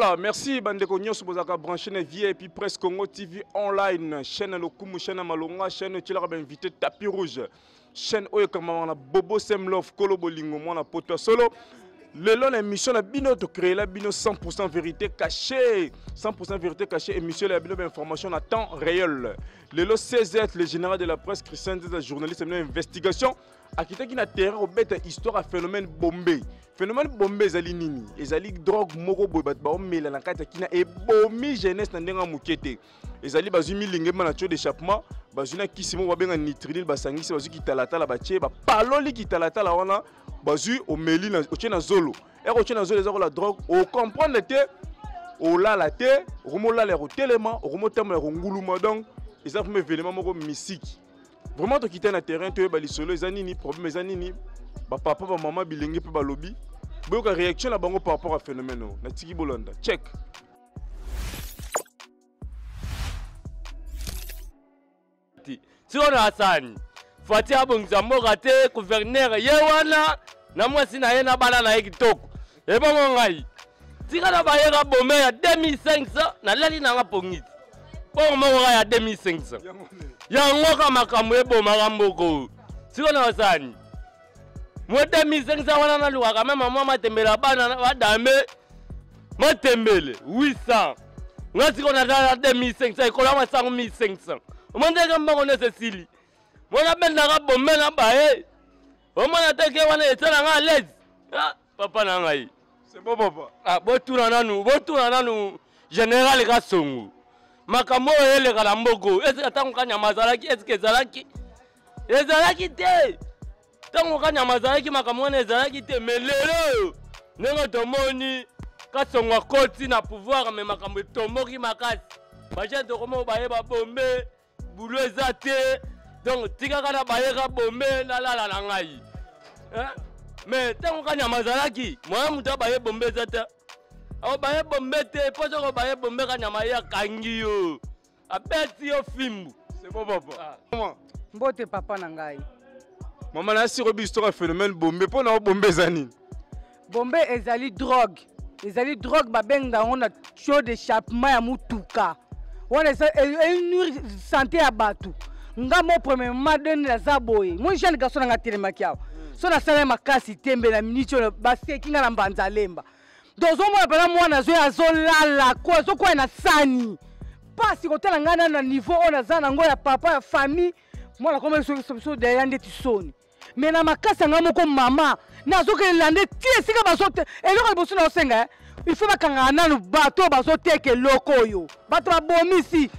Voilà, merci bandeko nyonso bozalaka branché na VIP Presse Congo TV online, chaîne ya lokumu, chaîne ya malonga, chaîne otielaka ba invité tapis rouge, chaîne oyo ekamamaka na Bobo Semlov kolo bolingo mwana poto ya solo. Lelo na émission na bino to créer la bino 100% vérité cachée, 100% vérité cachée émission la bino ba information na temps réel. Lelo CZ le général de la presse Christian Nzeza journaliste bino investigation akitaki na terrain kobeta histoire ya phénomène bombe phénomène bombe ezali nini ezali drogue moko boye bato baomela na kati ya kina ebomi jeunesse na ndenge ya moke te ezali bazwi milingema na tuyau d'échappement bazwi na kisi moko babenga nitrinil basangisi bazwi kitalatala batie bapaloli kitalatala wana bazwi omeli otie na zolo ere otie na zolo eza kola drogue ocomprendre te olala te okomolala ya kotelema okomotambola ya konguluma donc eza vraimen événement moko mystique vraiment tokita na terrain toyeba lisolo eza nini problème eza nini bapapa bamama bilenge mpe balobi boyoka réaction na bango par rapport à phénomène oyo natiki bolanda check sikoyo na asani fati abongisa mboka te gouverneur ye wana na mwasi na ye na bana na ye kitoko ebongo ngai tika na bayeka bome ya 2500 nalali nanga pongi te bongo moko kaka ya 2500 yango ka makambo ebomaka mboka oyo siko na basani mwa 2500 wana nalukaka meme mwa matembele bana badame matembele 800 nga siko natala 2500 ekola masango 1500 omondeke mbongo nyonso esili mwana bendaka bombe na baye omona teke wana esala nga alaise ah, papa na ngai C'est bon papa. Ah, botuna nanu, botuna nanu général Kasongo. Makambo oyo eleka na mboko, est-ce ntango Kanyama azalaki, est-ce ezalaki? Ezalaki te. Ntango Kanyama azalaki makambo wana ezalaki te, mais lelo ndenge tomoni Kasongo akoti na pouvoir mais makambo etomboki makasi. Ba jeunes tokomo baye ba bombe boulot eza te donc tikaka na bayeka bombe nalala na ngai mais ntango kanyama azalaki moya moto abaye bombe eza te akobaye bombe te mpo soki obaye bombe kanyama ye akangi yo abeti yo fimbu c'est bon papa ah. mbote papa na ngai mama na siko biso toka phénomène bombe mpo na yo bombe eza nini Bombe ezali drogue ezali drogue babenga yango na tuyau d'échappement ya motuka wana eza enuire sante ya bato nga mo premièrement de naza boye moi jeune garçon nanga atelemaki awa hmm. so nasala makasi tembe na miniti oyo baseki nga na mbanza lemba donc ozomona mpena mwana azoya azolala ko azokwaya na sani mpasi kotala ngai nano na niveau oyo naza nango ya papa ya famille mwana koma biso deya ndeti soni me na makasi ya ngai moko mama nazokende nde ti esika bazote eloko liboso naosenga eh? il faut bakangaka nanu bato oyo bazoteka eloko oyo bato babomisi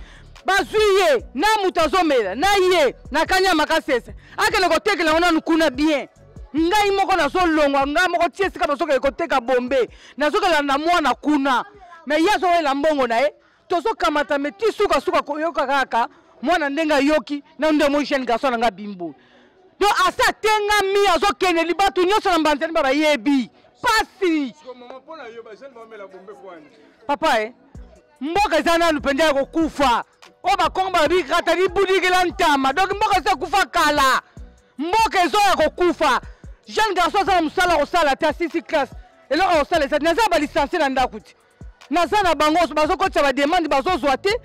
bazwi ye na moto azomela na ye na kanyama kasese akende kotekela yango nanu kuna bien ngai moko nazolongwa ngai moko ti esika bazokende koteka bombe nazokela na mwana kuna me ye azowela mbongo na ye tozokamata me ti sukasuka koyoka kaka mwana ndenge ayoki na nde moi jeune garçon na nga bimbo donc asi atengami azokende libatu nyonso na mbanzani ba bayebi pasi papa e mboka eza nanu mpenza ya kokufa oyo bakongo balobi kata libudikela ntama donc mboka eza ekufa kala mboka ezo ya kokufa jeune garçon aza na mosala kosala te asisi classe eloko ya kosala eza naza balicencie na ndako ti naza na bango bazokotisa bademande bazozwa te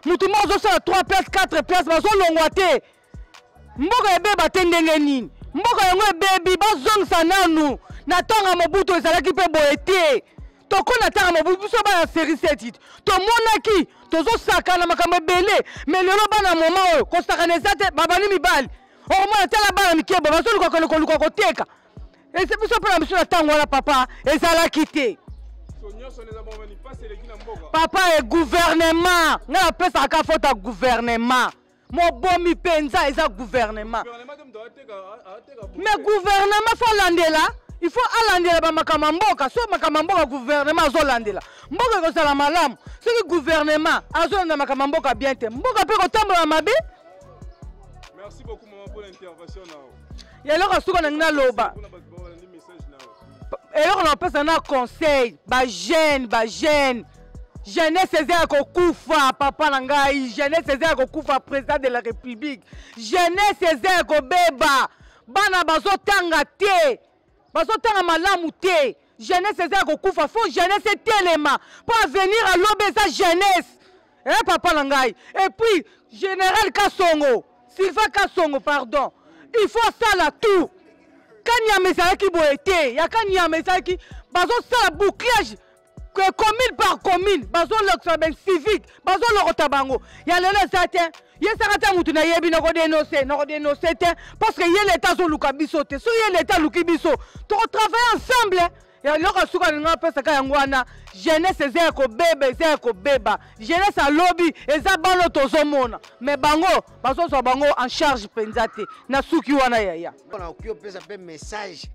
motu moko azosala 3 place 4 place bazolongwa te mboka ebeba te ndenge nini mboka yango ebebi bazongisa nanu na ntango ya mobutu ezalaki mpe boye te tokona ntango ya mobutu biso bana série 7 tomonaki tozosakana makambo ebele me lelo bana moma oyo kosakana eza te babandi mibali okomona tala bana mike bo bazoluka koluka koteka ese biso mpe na biso na ntango wana papa ezalaki te papa e gouvernement ngai napesaka ka faute ya gouvernement mobomi mpenza eza gouvernement mais gouvernement fo alandela il faut alandela bamakambo ya mboka so makambo ya mboka gouvernement azolandela mboka ekozala malamu soki gouvernement azolanda makambo ya mboka bien te mboka mpe kotambola mabe Merci beaucoup maman pour l'intervention nao. Eloko suka na ngai naloba. Eloko na pesa na conseil ba jeune ba jeune jeunesse eza ya kokufa papa na ngai jeunesse eza ya kokufa président de la république jeunesse eza ya kobeba bana bazotanga te bazotanga malamu te. Jeunesse eza ya kokufa. Faut jeunesse etelema mpo avenir alobi eza jeunesse. Eh papa na ngai. Et puis général Kasongo, Sylvain Kasongo, pardon, il faut asala tout. Kanyama ezalaki boye te, ya kanyama ezalaki bazosala bouclage commune par commune, bazolokisa ben civique, bazolokota bango. Ya lelo eza te, ye saka te mutu nayebi nakodenonse, nakodenonse te parce que ye leta azoluka biso te. Soki ye leta aluki biso, tokotravaille ensemble. Ya eloko ya suka nalinga apesaka yango wana, jeunesse eza ya kobeba, eza ya kobeba. Jeunesse alobi eza bano tozomona, mais bango bazozwa bango en charge mpenza te. Na suki wana yaya. Nakoki opesa mpe message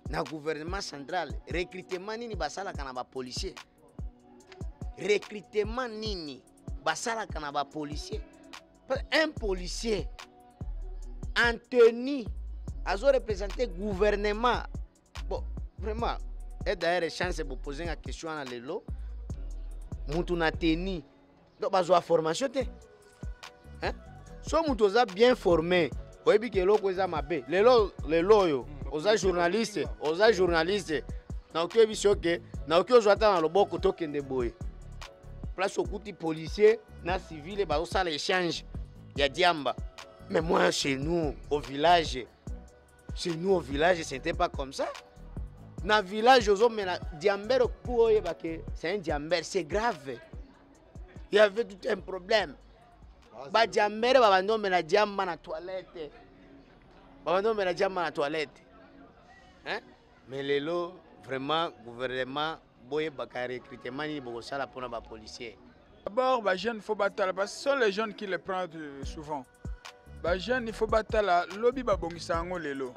na gouvernement central, recrutement nini basalaka na bapolicier, recrutement nini basalaka na bapolicier. Un policier en tenue azo représenter gouvernement. Bon, vraiment, et d'ailleurs chance boposer nga question wana lelo, mutu na tenue donc bazwa formation te, hein? So mutu oza bien formé, oyebi ke eloko eza mabe. Lelo lelo oyo oza journaliste, oza journaliste, nakoki oyebisi yo ke nakoki ozwa ata na loboko tokende boye place okuti policier na civile bazosala échange ya diamba. Mais moi, chez nous au village, chez nous au village, c'était pas comme ça. Na village ozomela diambere po oyeba ke c'est un diambere, c'est grave. Il y avait tout un problème. Badiambere babandi omela diamba na toilette, babandi omela diamba na toilette, hein? Mais lelo vraiment gouvernement boyebaka recrutement nini bokosala mpona bapolicier. D'abord, ba jeunes, faut batala parce que ce sont les jeunes qui les prennent souvent. Ba jeunes, il faut batala lobi babongisa yango lelo.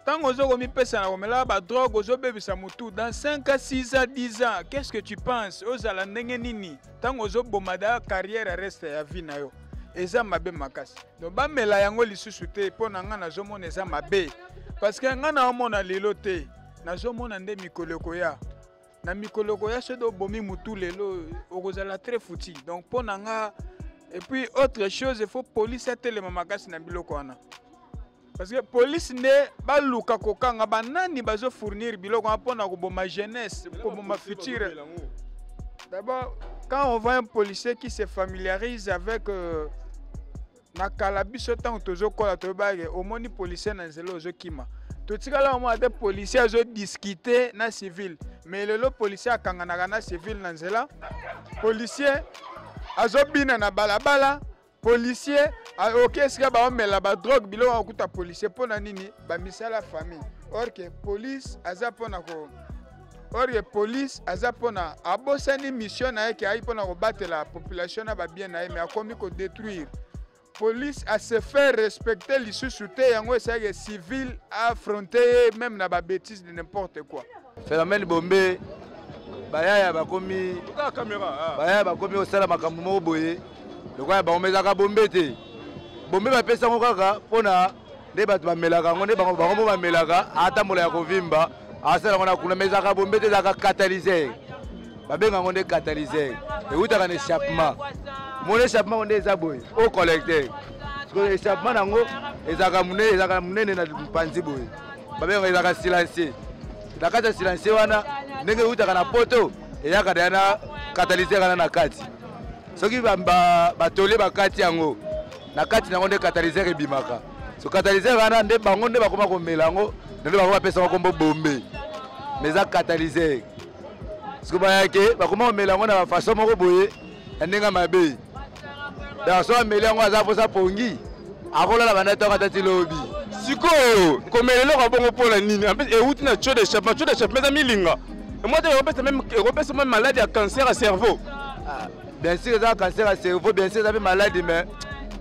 Ntango ozo komipesa na komela ba drogue, ozobebisa motu dans 5 à 6 ans, 10 ans, qu'est-ce que tu penses? Ozala ndenge nini? Ntango ozoboma da carrière reste ya vie na yo. Eza mabe makasi. Donc bamela yango lisusu te mpo na nga nazomona eza mabe. Parce que nga naomona lelo te, nazomona nde mikolo ekoya. Na mikolo ekoya soki obomi mutu lelo okozala très foutu. Donc mpo na nga, et puis autre chose, il faut police atelema makasi na biloko wana. Parce que police nde baluka kokanga banani bazo fournir biloko wana mpona koboma jeunesse, koboma futur. D'abord, quand on voit un policier qui se familiarise avec na kala biso ntango tozokola toyebake omoni policier na nzela ozokima, totikala omona te policier azodiscute na civil. Mais lelo policier akanganaka na civil na nzela, policier azobina na balabala, policier oke esika baomela badrogue, biloko akuta policier. Mpona nini? Bamisala famille. Or que police aza mpona ko, or que police aza mpona abosani mission na ye ke ayi mpona kobatela population na babien na ye, mais akomi kodétruire. Police a se faire respecter lisusu te, yango esalaki civil affronter ye même na babêtise de n'importe quoi. Phénomène bombe, bayaya bakomi bayaya bakomi kosala makambo moko boye lokola bango ezalaka bombe te. Bombe bapesa yango kaka mpona nde bato bamelaka yango, nde bango mo bamelaka, atambola ya kovimba, asala yango na kuna. Mais ezalaka bombe te, ezalaka catalyseur. Babenga yango nde catalyseur, eutaka na échappement. Mona échappement nde eza boye au collecteur, parce que échappement nango ezalaka monene, ezalaka monene na mopanzi boye. Babengaka ezalaka silencieux. Na kati ya silencieux wana, ndenge eutaka na poto, eyaka deya na catalyseur wana na kati. Soki batole bakati yango na kati nango, nde catalyseur ebimaka. So catalyseur wana nde bango nde bakoma komela yango, nde bango bapesaka kombo bombe, mais eza catalyseur. Soki bayake bakoma komela yango na bafaçon moko boye ya ndenge mabe. Donc so ameli yango, aza mposa pongi, akolala banda ntongo ata ti lobi. Sikoyo komela eloko ya bongo mpona nini? En plus euti na tuyau d'échappement. Tuyau d'échappement eza milinga emoi te, ekopesa même, ekopesa même maladie ya cancer ya cerveau. Bien sûr eza cancer ya cerveau, bien sûr eza mpe maladie. Mais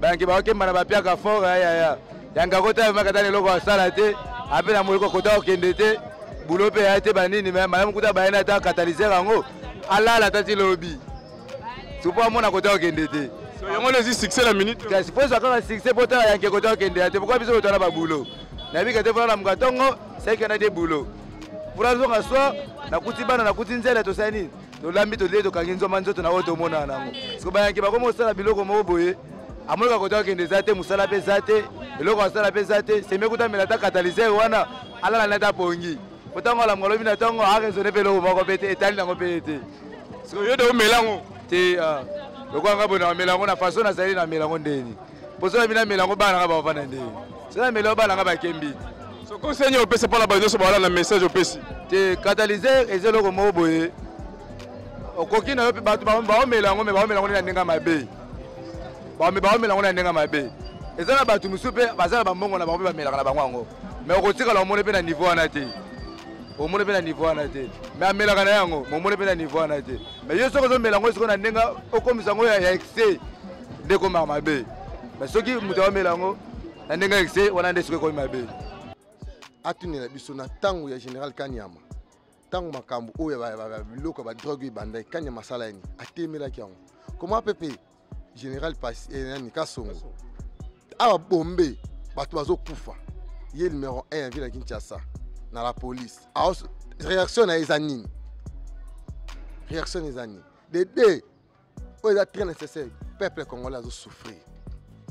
bayanke bakokemba na bapiaka fort yaya yanga kota maka tani eloko asala te, ape na moloko kota kokende te, bulo mpe ya te banini. Mais malamu kuta bayena ata catalyseur yango, alala ata ti lobi, sopo amona kota kokende te. Yango wana ezwi succès na minute. Kasi po ezwa kaka succès, po tala yanke kota kokende ya te. Pourquoi biso kotala babulo nayebika te? Mpona lamuka ntongo sekenda te bulo, mpona zonga soir nakuti bana, nakuti nzela, tosali nini? Tolambi, tolie, tokangi nzoma nzoto na oyo tomonana nango. Siko bayanke bakomi kosala biloko moko boye, amonaka kota kokende eza te, mosala mpe eza te, eloko asala mpe eza te. Seme kuta amela ata catalyseur wana, alala nde ata pongi. Po ntango alamuka alobi na ntongo araisonne mpe eloko moko mpe te, etali nango mpe ye te. Sikoyo yo de omela yango te? Ah, lokola nga boye namela yango na façon nazali, namela yango ndeni? Mpo soki nabi namela yango, bana nanga bavanda ndeni? Soki namela yango, bana nanga bakembi. So conseil nini opesa mpona bato nyonso bawala na message opesi? Te, catalyseur eza eloko moko boye, okoki na yo mpe bato baomela yango, me baomela yango nde na ndenge ya mabe. Baomela yango na ndenge ya mabe. Eza na bato mosusu mpe baza na bambongo na bango mpe bamelaka na bango yango, me okotikala omoni mpe na niveau wana te, omoni mpe na niveau wana te. Me amelaka na yango, momoni mpe na niveau wana te. Me yo soki ozomela yango sikoyo na ndenge okomisa yango ya excès, nde ekomaka mabe. Me soki moto aomela yango na ndenge ya excès wana, nde soki ekomi mabe. Atunela biso na ntango ya général Kanyama, ntango makambo oyo ya biloko ya badrogue ebandaki, Kanyama asala nini? Atemelaki yango. Koma pepe général nani, Kasongo, awa bombe, bato bazokufa, ye numéro 1 ya ville ya Kinshasa na la police, réaction na ye eza nini? Réaction eza nini? De deux, oyo eza très nécessaire, peuple congolais azosouffrir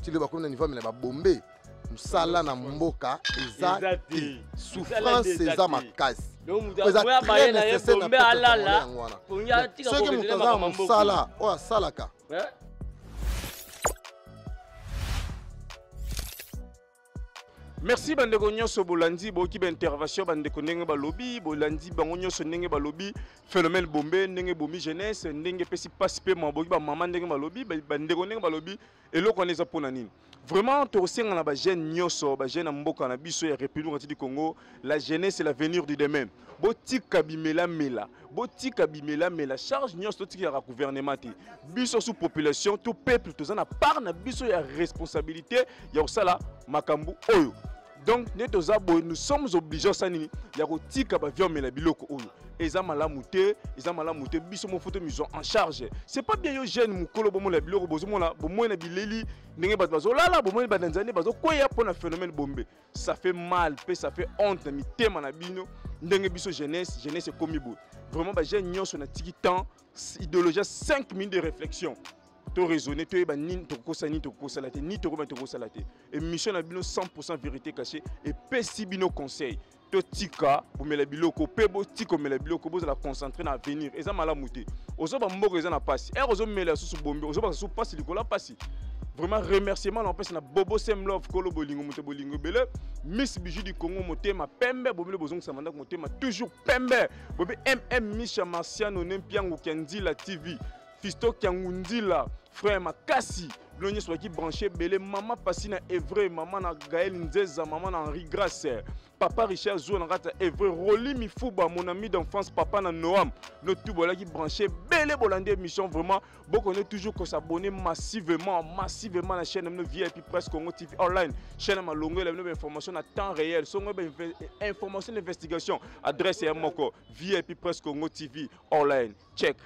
ti lelo bakomi na niveau amela babombe. Mosala na mboka eza te, souffrance eza makasi. Oyo eza très nécessaire na peuple congolais, yango wana. Soki moto aza na mosala oyo asalaka. Merci bandeko nyonso bolandi, boyoki baintervention bandeko ndenge balobi, bolandi bango nyonso ndenge balobi phénomène bombe, ndenge ebomi jeunesse, ndenge epesi mpasi mpe mwa. Boyoki bamama ndenge balobi, bandeko ndenge balobi eloko wana eza mpona nini. Vraiment tokosenga na bajeune nyonso, bajeune ya mboka na biso ya République démocratique du Congo, la jeunesse c'est l'avenir du demain. Botika bimelamela, botika bimelamela. Charge nyonso totikaka gouvernement te. Biso sous population, tout peuple, toza na part na biso ya responsabilité ya kosala makambo oyo. Donc nde toza boye, nous sommes obligés osala nini ya kotika bavie omela biloko oyo. Eza malamu te, eza malamu te. Biso moko faut mise en charge. C'est pas bien. Yo jeune mokolo bomona biloko, bozomona bomoi na bileli ndenge bato bazolala, bomoni bananzani bazokweya mpo na phénomène bombe. Ça fait mal mpe ça fait honte na mitema na bino ndenge biso jeunesse ekomi boye. Vraiment bajeune nyonso, natiki temps idéologie, 5 minutes de réflexion. To raisonner, toyeba nini tokokosala, nini tokokosala te, nini tokoba tokosala te. Émission na bino 100 vérité cachée epesi bino conseil: totika bomela biloko mpe botika komela biloko, bozala concentré na avenir. Eza malamu te. Ozoba mboka eza na pasi, ere ozomela susu bombe, ozobaka susu pasi likolo ya pasi. Vraiment remerciement na opesa na Bobo Semlove, kolo bolingo, moto bolingo ebele, Miss Bijou du Congo, motema pembe, bomile bozongisa mandako, motema toujours pembe, bobi mm Misha Marciano Nempiango Kianzila TV, Fisto Kiangundila, frère makasi. Bino nyonso baki branché ebele, mama pasi na Evre, mama na Gaël Nzeza, mama na Henri Grace, papa Richard Zuo na kati ya Evre, Roli Mifuba, mon ami d'enfance, papa na Noam, bino tu bolaki branché ebele, bolandi émission. Vraiment bokone toujours kosabonner massivement, massivement na chaîne na bino VIP Presse Congo TV online, chaîne ya malongo ela bino bainformation na temps réel, songo information d'investigation. Adresse ya moko, VIP Presse Congo TV online. Check.